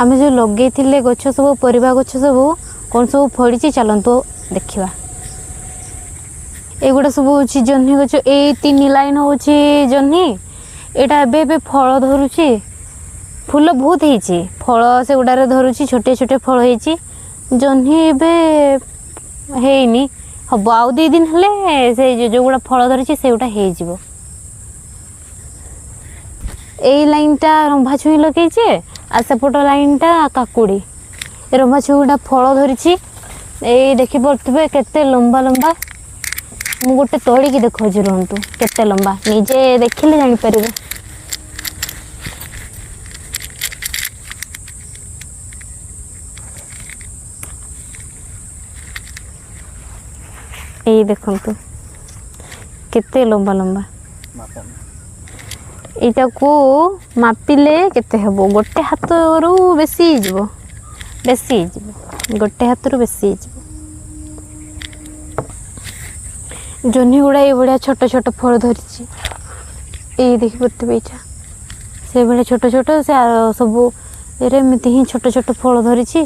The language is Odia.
ଆମେ ଯେଉଁ ଲଗେଇଥିଲେ ଗଛ ସବୁ, ପରିବା ଗଛ ସବୁ କ'ଣ ସବୁ ଫଳିଛି, ଚାଲନ୍ତୁ ଦେଖିବା। ଏଗୁଡ଼ା ସବୁ ହେଉଛି ଜହ୍ନି ଗଛ। ଏଇ 3 ଲାଇନ୍ ହେଉଛି ଜହ୍ନି। ଏଇଟା ଏବେ ଏବେ ଫଳ ଧରୁଛି, ଫୁଲ ବହୁତ ହେଇଛି, ଫଳ ସେଗୁଡ଼ାରେ ଧରୁଛି, ଛୋଟିଆ ଛୋଟିଆ ଫଳ ହେଇଛି। ଜହ୍ନି ଏବେ ହେଇନି, ହବ ଆଉ 2 ଦିନ ହେଲେ ସେ ଯେଉଁଗୁଡ଼ା ଫଳ ଧରିଛି ସେଗୁଡ଼ା ହେଇଯିବ। ଏଇ ଲାଇନ୍ଟା ରମ୍ଭା ଛୁଇଁ ଲଗେଇଛେ, ଆଉ ସେପଟ ଲାଇନ୍ଟା କାକୁଡ଼ି। ଏ ରମ୍ଭା ଛୁଇଁଟା ଫଳ ଧରିଛି, ଏଇ ଦେଖିପାରୁଥିବେ କେତେ ଲମ୍ବା ଲମ୍ବା। ମୁଁ ଗୋଟେ ତୋଳିକି ଦେଖାଉଛି, ରୁହନ୍ତୁ, କେତେ ଲମ୍ବା ନିଜେ ଦେଖିଲେ ଜାଣିପାରିବେ। ଏଇ ଦେଖନ୍ତୁ କେତେ ଲମ୍ବା ଲମ୍ବା। ଏଇଟାକୁ ମାପିଲେ କେତେ ହେବ? ଗୋଟେ ହାତରୁ ବେଶୀ ହେଇଯିବ, ବେଶୀ ହେଇଯିବ, ଗୋଟେ ହାତରୁ ବେଶୀ ହେଇଯିବ। ଜହ୍ନି ଗୁଡ଼ା ଏଇଭଳିଆ ଛୋଟ ଛୋଟ ଫଳ ଧରିଛି, ଏଇ ଦେଖିପାରୁଥିବେ ଏଇଟା ସେଇଭଳିଆ ଛୋଟ ଛୋଟ, ସେ ସବୁ ଏରେ ଏମିତି ହିଁ ଛୋଟ ଛୋଟ ଫଳ ଧରିଛି।